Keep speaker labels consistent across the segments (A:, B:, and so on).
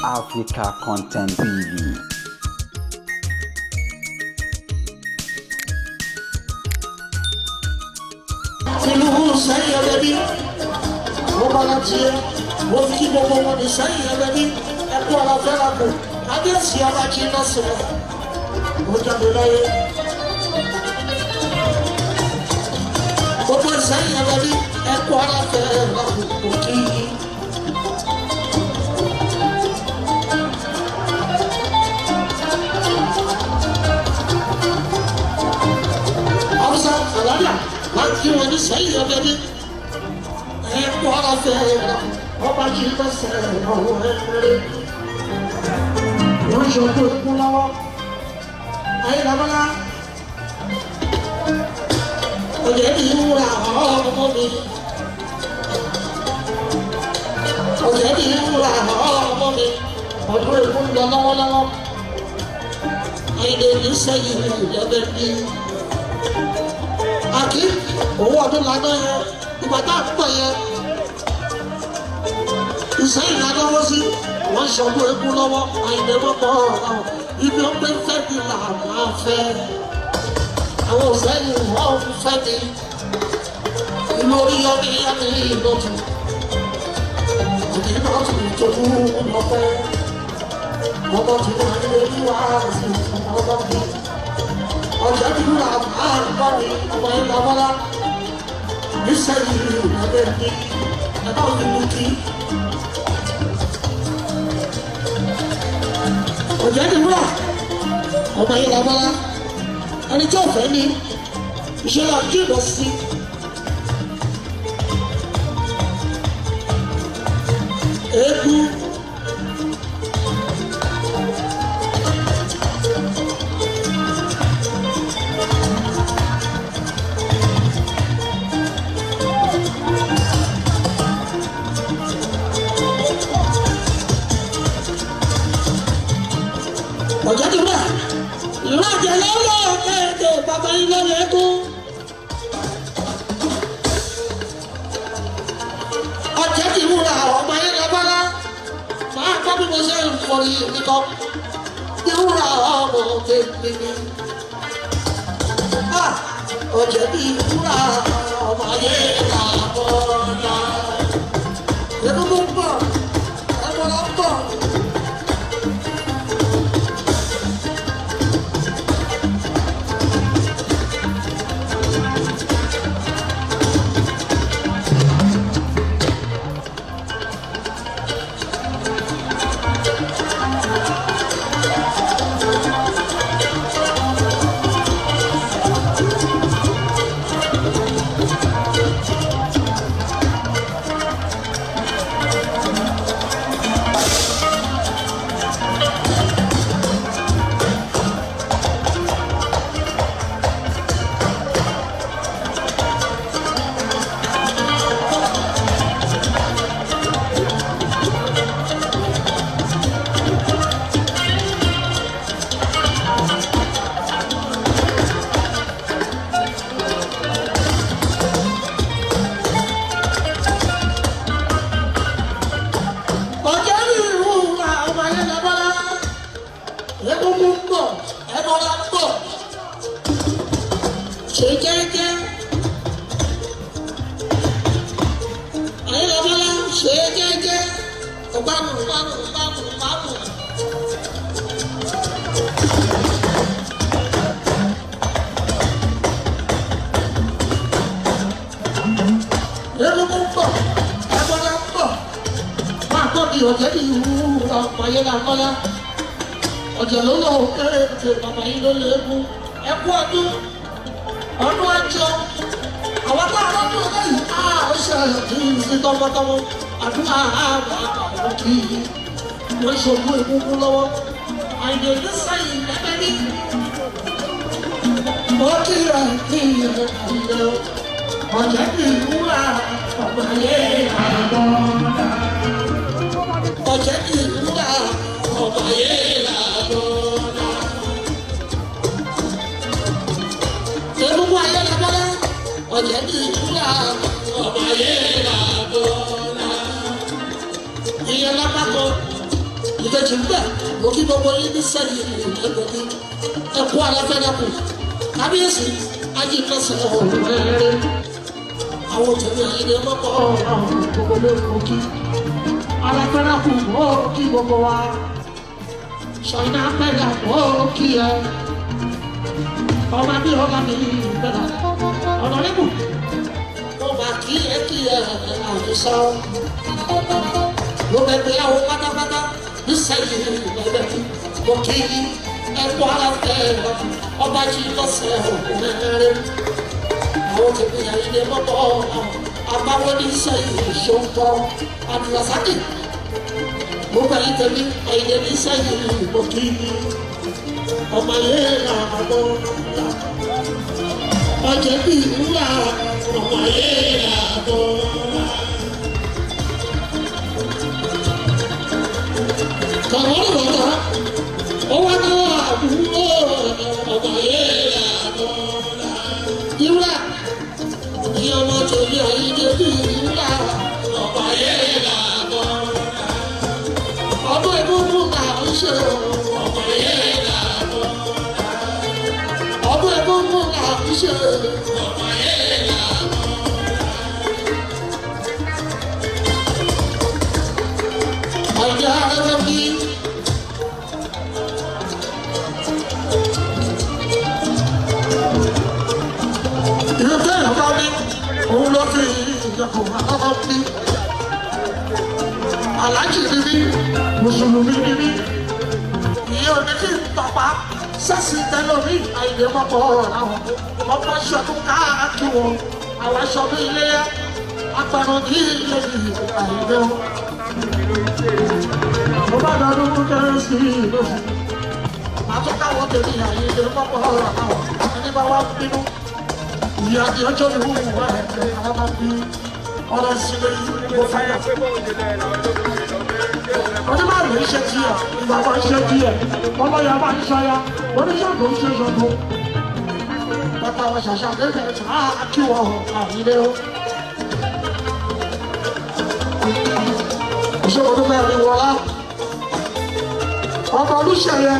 A: Africa Content TV.
B: Tìlú sẹ́yìn ẹlẹ́bí mo bára tiẹ̀ mo fi kí gbogbo wọn ní sẹ́yìn ẹlẹ́bí ẹkú ara fẹ́ra kù kábíyèsí alájí náà sọ̀rọ̀ mo jáde láyé. Gbogbo sẹ́yìn ẹlẹ́bí ẹkú ara fẹ́ra kù kò kí i. Hausa àlàáfíà láti wọn ní sẹ́yìn ẹlẹ́bí ẹkú ara fẹ́ra ọba jí lọ́sẹ̀ ọ̀hún ẹ̀rẹ́. Wọ́n ṣe ọdún ikú lọ́wọ́. Ayélujára ọ̀jẹ̀ ní ìwúra ọmọ mi. Ọ̀jẹ̀ ní ìwúra ọmọ mi. Ọdún ikú ń lọ lọ́wọ́lọ́wọ́. Ayélujára ní sẹ́yìn ìjọba bí. Àkí owó ọdún lánàá yẹn ìgbà tá à ń pọ̀ yẹn ìsẹ́yìn lọ́wọ́ sí wọ́n ṣọdún eégún lọ́wọ́ àìlèmọ́kọ́ ọ̀rọ̀ ibi ó pé fẹ́ mi là máa fẹ́ àwọn òsẹ́yìn wọ́n ń fẹ́ mi ìlú orí yọmí yọmí lọ́tù òbí náà tù tó kú lọ́pẹ́ ọmọ tí wọ́n ń lé wá sí ọmọ mi ọjọ́ bí wọ́n máa ń bọ́ mi ọmọ ìlà bọ́lá nísẹ́yìn ìlú mi ẹ bá mi mú kí. Ọ̀jẹ̀ ni wúrà ọmọ yìí làbọ́lá ẹni tí ọ̀fẹ́ ni iṣẹ́ la jìnnà sí. Eégún ọ̀jẹ̀ ni wúrà ìrọ̀jẹ̀ lọ́wọ́ kéde bàbá yìí lọ́wọ́ eégún. Ọ̀jẹ̀ ni wúrà ọmọ yìí làbọ́lá máa kọ́ bí mo ṣe ń fọrí mi kọ́ ní wúrà ọmọ tèmi ni. Ọ̀jẹ̀ ni wúrà ọmọ yìí làbọ́lá. Egungun ń bọ̀, ẹ̀bọ̀lá ń bọ̀. Ọ̀jẹ̀ ní ìwúra ọmọ ayé lọ́bọ́lá egungun ń bọ̀ ẹbọra ń bọ̀ ṣe jẹ́jẹ́ ayé lọ́bọ́lá ṣe jẹ́jẹ́ ọ̀gbánu ọ̀gbánu ọ̀gbánu ọ̀gbánu. Egungun ń bọ̀ ẹbọra ń bọ̀ máa gbọ́ bí ọ̀jẹ̀ ní ìwúra ọmọ ayé lọ́bọ́lá ọ̀jẹ̀ ló lọ kéèké bàbá yìí ló lè mú ẹkú ọdún ọdún ẹjọ àwọn tó àlọ́dún lẹ́yìn á ó ṣe kí n sí tọmọtọmọ àdúrà àgbà àwọn kì í wọ́n ṣòwò egungun lọ́wọ́ àyè ní sẹ́yìn lẹ́gbẹ́ ní. Mo kí ẹ kí ẹ kí ẹ ọ̀jẹ̀ ní ìwúrà ọmọ ayé àgbọ̀n ọ̀jẹ̀ ní ìwúrà ọmọ ayé àgbọ̀n. Egungun ayé lọ́bọ́lá, ọ̀jẹ̀ ní ìwúrà ọmọ ayé làbọ̀lá. Ìyẹn lápapọ̀, Ìkejì ń bẹ̀, mo kí gbogbo yín ní sẹ́yìn ẹgbẹ́ mi. Ẹ̀kú aláfẹ́rẹ́ kù. Kábíyèsí, ajínigbẹ́sẹ̀ ọ̀hún rẹ̀. Àwọn tẹ̀lé ayẹyẹ mọ́kọ́ ọ̀hún gbogbo ló mú kí. Aláfẹ́rẹ́ kù ó kí gbogbo wa. Ṣọ̀yìnà pẹ̀lú ó kí ẹ. Ọba bí ọba mi bẹ̀rẹ̀. Ọ̀nà lẹ́kùn. Mo máa kí ẹ kí ẹ àdìsá. Mo bẹ̀ pé àwọn pátápátá nísẹ̀yìn ẹgbẹ́ tí mo kí ẹkú aláfẹ́ ọba jí lọ́sẹ̀ òkúrẹ́rẹ́. Àwọn tèmi àyílé mọ́tò àbáwọ́ nísẹ̀yìn ìṣòǹtọ́ Abdulrasaki. Mo bẹ̀ yín tèmi àyílé nísẹ̀yìn mo kí ọmọ yẹn làbọ̀ ọjọ́ bí wúrà ọmọ yẹn làbọ̀. Kàwọ́rọ̀ bàtà, ó wá ní àbúrò ọmọ yẹn làbọ̀. Ìwúrà ní ọmọ tèmi àyíké bí ìwúrà ọmọ yẹn làbọ̀. Ọdún egúngún là ń ṣe ọmọ yẹn làbọ̀. Ọdún egúngún là ń ṣe ọmọ yẹn làbọ̀. Ọjọ́ arẹ́fẹ́ bí. Ìlú tẹ́lẹ̀ bá ní òun ló fi ìjọkùn àkọ́kọ́ bí. Aláàjì ni mí, Mùsùlùmí ni mí. Ìyẹn ò ní kí n tọpa sẹ́sì tẹ́lómi àìlè mọ́kọ́ ọ̀rọ̀ ọmọ ṣọdún káàkiri wọn. Àwọn aṣọ bí ilé apẹ̀rún ní ilé àìlè wọn. Mo bá dọdún kérésì lóṣù. Àtúnkáwọ́ tèmi àìlè mọ́kọ́ ọ̀rọ̀ àwọn ẹni bá wá bínú. Ìyá ni ọjọ́ mi wù wá ẹ̀jẹ̀ àwọn máa bí ọ̀rọ̀ sílé mo fẹ́. Onímọ̀ràn ń ṣe tiẹ̀, ìgbàgbọ́ ń ṣe tiẹ̀, ọlọ́yà máa ń ṣọya, oníṣègùn ń ṣe ṣọ̀gbọ́n. Bàbá wa ṣàṣà lẹ́fẹ̀ẹ́ tí a kí wọ́n àyílé o. Ìṣòro tó fẹ́ rí wọlá. Ọmọ Olúṣẹ̀yẹ,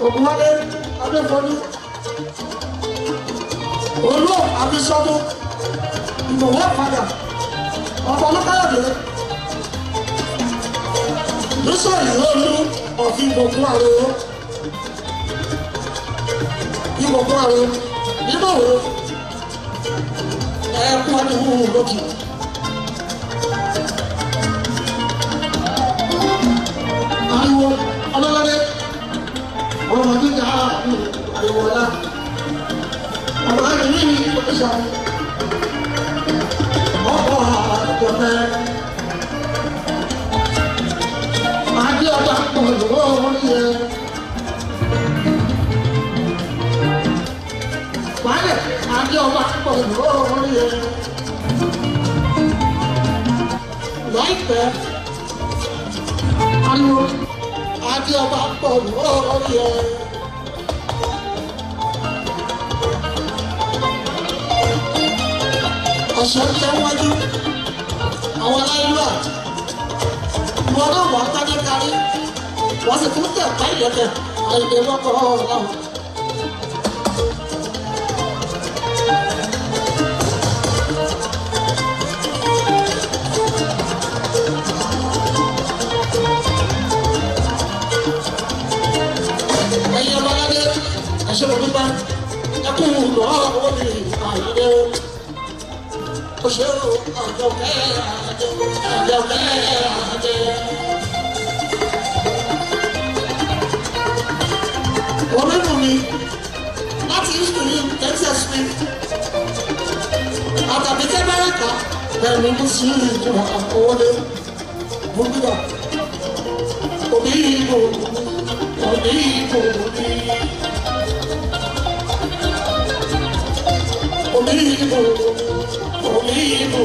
B: Ògúnwálé, Adéfọ́lú. Olú Àbísọ́dún, Ìmọ̀wé padà, ọmọ Olúkáyọ̀dé. Nísọ̀rọ̀ olú ọ̀fi ìbòkún àrò. Ìbòkún àrò nínú òru ẹ̀kú ọdún lókì. Ariwo ọlọ́lọ́dẹ ọmọ gíga ariwo ọlá ọmọ ẹni ní ìpèsè ọkọ̀ àjọpẹ́. Adé ọba pọ̀ lórí ẹ. Wálẹ̀ adé ọba pọ̀ lórí ẹ. Láìpẹ́, ariwo adé ọba pọ̀ lórí ẹ. Ọ̀sẹ̀ ń tẹ́ wájú àwọn aláìlúwà wọn náà wà kárí kárí wọ́n sì tún tẹ̀ ká ìlẹ̀kẹ̀ àìlè lọ́kọ̀ ọ̀la. Ẹ̀yin ọba aládé ẹ̀ṣẹ̀ ló dúpẹ́ ẹkú lọ́wọ́ mi àìlè o ṣe o àjọkẹ́ àjọkẹ́ àjẹ. Ọ̀rẹ́nu mi láti Houston, Texas mi, àtàbíkẹ́ Amẹ́ríkà pẹ̀lú Mùsùlùmí ìjọba àkọwọlé gbogbo òbí ìbò òbí ìbò òbí ìbò òbí ìbò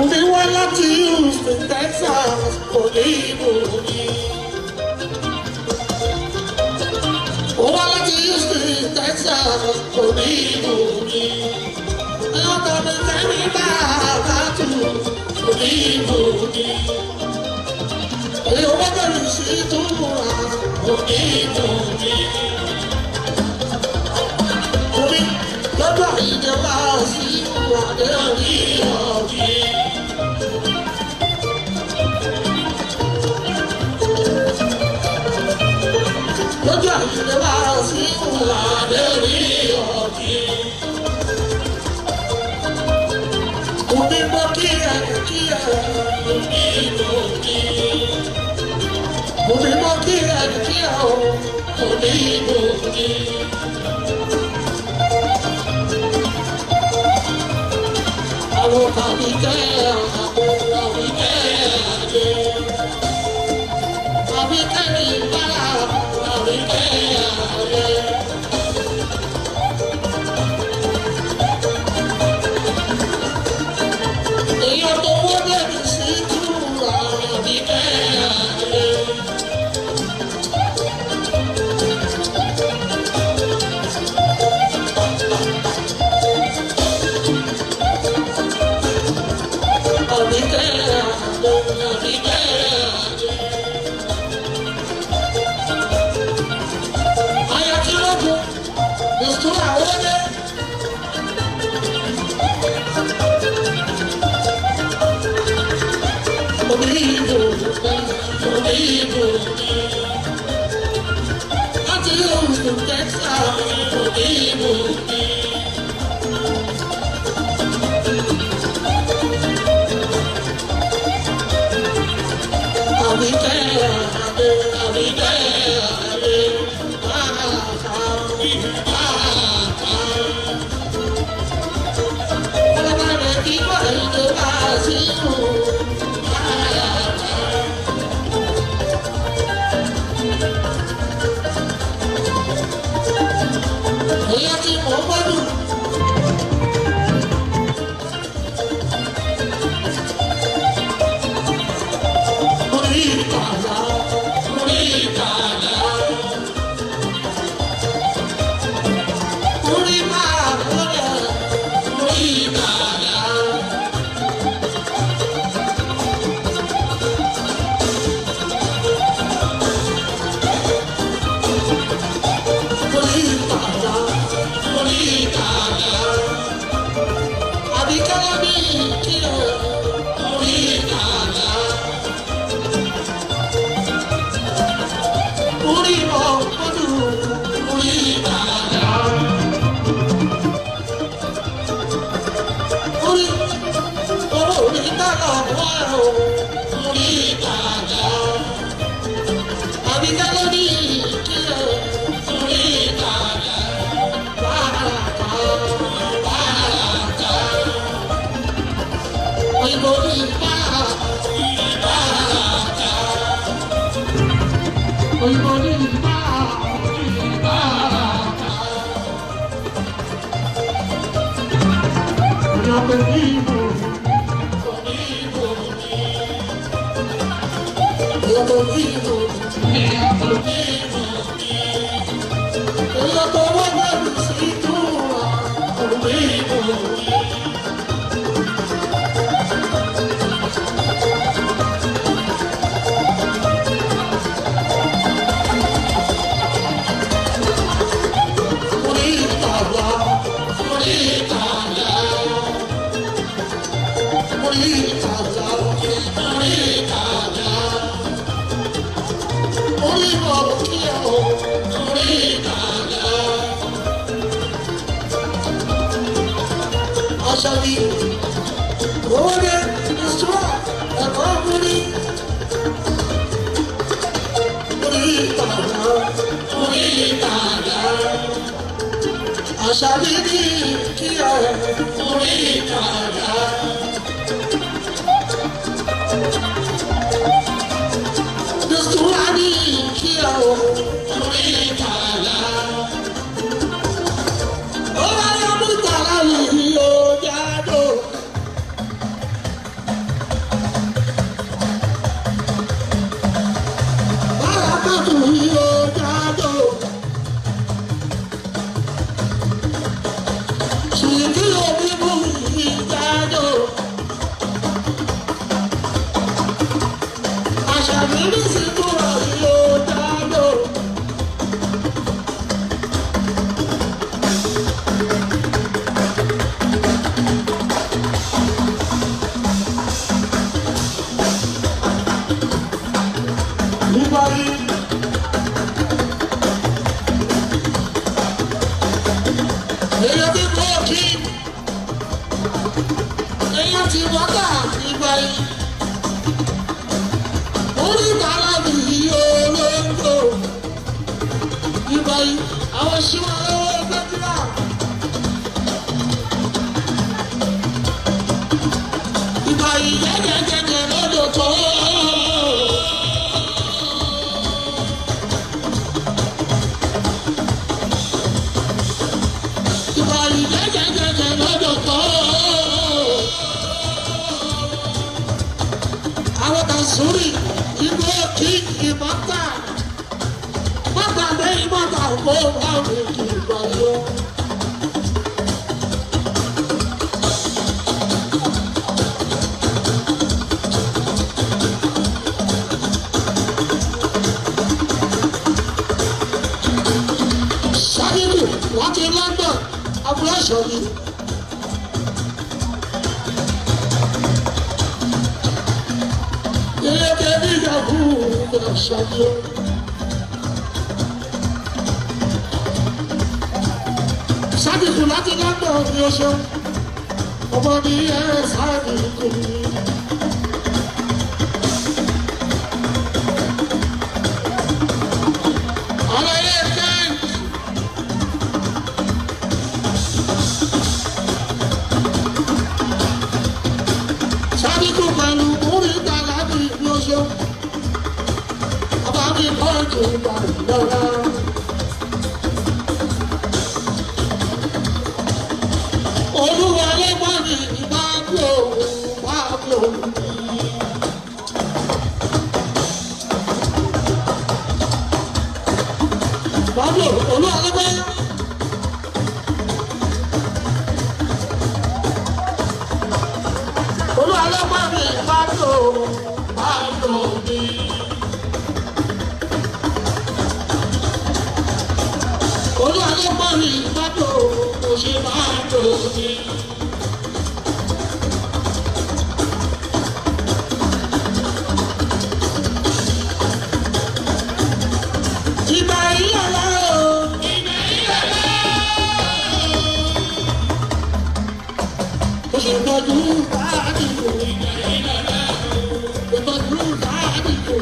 B: òbí wá láti Houston, Texas òbí ìbò òbí. Ó wá láti Houston, Texas òbí ìbò òbí. Ọkọ̀ mi fẹ́ mi bá a bá tù òbí ìbò. mi. Èyí ò bá bẹ̀rẹ̀ sí túra onímù mi. Omi lọ́dọ̀ àyíjẹ wá sí ìwádé orí ọ̀gbìn. Lọ́jọ́ àyíjẹ wá sí ìwádé orí ọ̀gbìn. Omi mọ́ kí ẹ kí ẹ onímù mi. Omi mọ́ kí ẹ kí ẹ onímù mi. Àwọn kàwé àwọn kàwé kàwé kẹ́rin ìbára kàwé kẹ́rin. Èèyàn tó wọ́n bẹ̀rẹ̀ sí túra kàwé kẹ́rin. Kàwé kẹ́rin kàwé kẹ́rin. Ayọ̀tí lógun, ìtura wọlé. Oníbò, oníbò, láti Houston, Texas, oníbò. Àwíkẹ́ àdé, àwíkẹ́ àdé, ọlọ́mọdé kí wọ́n tó bá sí ìlú. Ìyá tí mò ń gbọ́dún. Orí ìtàlá, orí ìtàlá. Orí máa wọlé, orí ìtàlá. Orí ìtàlá, orí ìtàlá. Àbíkẹ́lẹ́ bí kí ẹ, orí ìtàlá. Orí ọ̀pọ̀dù, orí ìtàlá. Orí owó orí ìtàlá wà ó, orí ìtàlá. Àbíkẹ́lẹ́ bí kí ẹ, orí ìtàlá. Bàràkà, bàràkà. Òyìnbó ní bàràkà, bàràkà. Òyìnbó ní bàràkà. Òyìnbó ní ìbò, òyìnbó ní ìbò, òyìnbó ní ìbò. Òyìnbó wọ́n bẹ̀rù sí túwà, òyìnbó ní. Orí ìtàlá, orí ìtàlá. Orí ìtàlá, orí ìtàlá. Orí ọ̀kíà o, orí ìtàlá. Aṣáájú, owó dé, ìṣúra, ẹ̀kọ́ múrí. Orí ìtàlá, orí ìtàlá. Àṣàbí ní kí ẹ orí ìtàlá. Dùsùlá ní kí ẹ orí ìtàlá. Ó bá yọ mú tàlá yìí ó jáde. Bára kàtó yìí ó jáde. Ṣìkì omi mú mi jáde. Ìlú sì túra yóò dá lò. Nígbà yìí. Èèyàn bí kò kí. Èèyàn ti wọ́tà nígbà yìí. Orí ìtara mi yìí olóńgbò. Nígbà yìí, àwọn ṣíwá lọ́wọ́ gbẹ́dúrà. Ìgbà yìí jẹ́jẹ́jẹ́jẹ́ lọ́dọ̀ tó. Ìgbà yìí jẹ́jẹ́jẹ́jẹ́ lọ́dọ̀ tó. Àwọn kan sórí ìlú kí ìmọ̀ta. Bàbá mi ìmọ̀ta kó bá mi kì í gbà yọ. Ṣáàbìlì láti London, abúlé ìṣòrí. Ilé tẹ̀lé ìyàwó ìṣòrí. Ṣáàbìlì láti London ni ó ṣe. Ọmọ ní ẹ ṣáàbìlì. Ọlọ́yẹ̀ kẹ́hìn. Sadiku pẹ̀lú múrí tàlàbí lóṣù. Ọba mi kọ́ọ̀tù ìgbà lọ́la. Olúwa ló mọ̀ ní ìbáàbò báàbò. Báàbò olúwa ló mọ̀. Olúwa ló mọ̀ ní ìbáàbò báàbò mi. Olúwa ló mọ̀ ní ìbáàbò kò ṣe báàbò mi. Ìgbà ìyàlá o. Ìgbà ìyàlá o. Ìgbàdú káàdìgbò. Ìgbàdú káàdìgbò.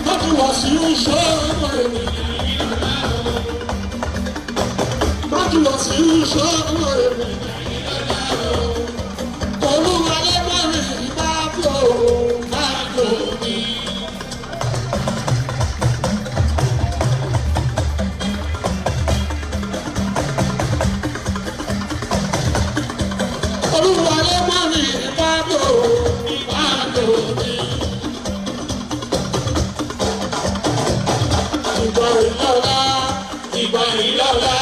B: Bọ́dù wá sí ìṣòro rẹ̀. Bọ́dù wá sí ìṣòro rẹ̀. Olúwa ló mọ̀ ní ìbáàbò báàbò mi. Olúwa ló mọ̀ ní ìbáàbò báàbò mi. Ìgbà ìlọ́lá, ìgbà ìlọ́lá.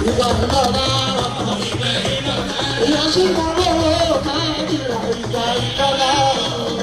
B: Ìgbà ìlọ́lá, ìyá sí mọ́ lọ́wọ́ káàdìrà ìgbà ìlọ́lá.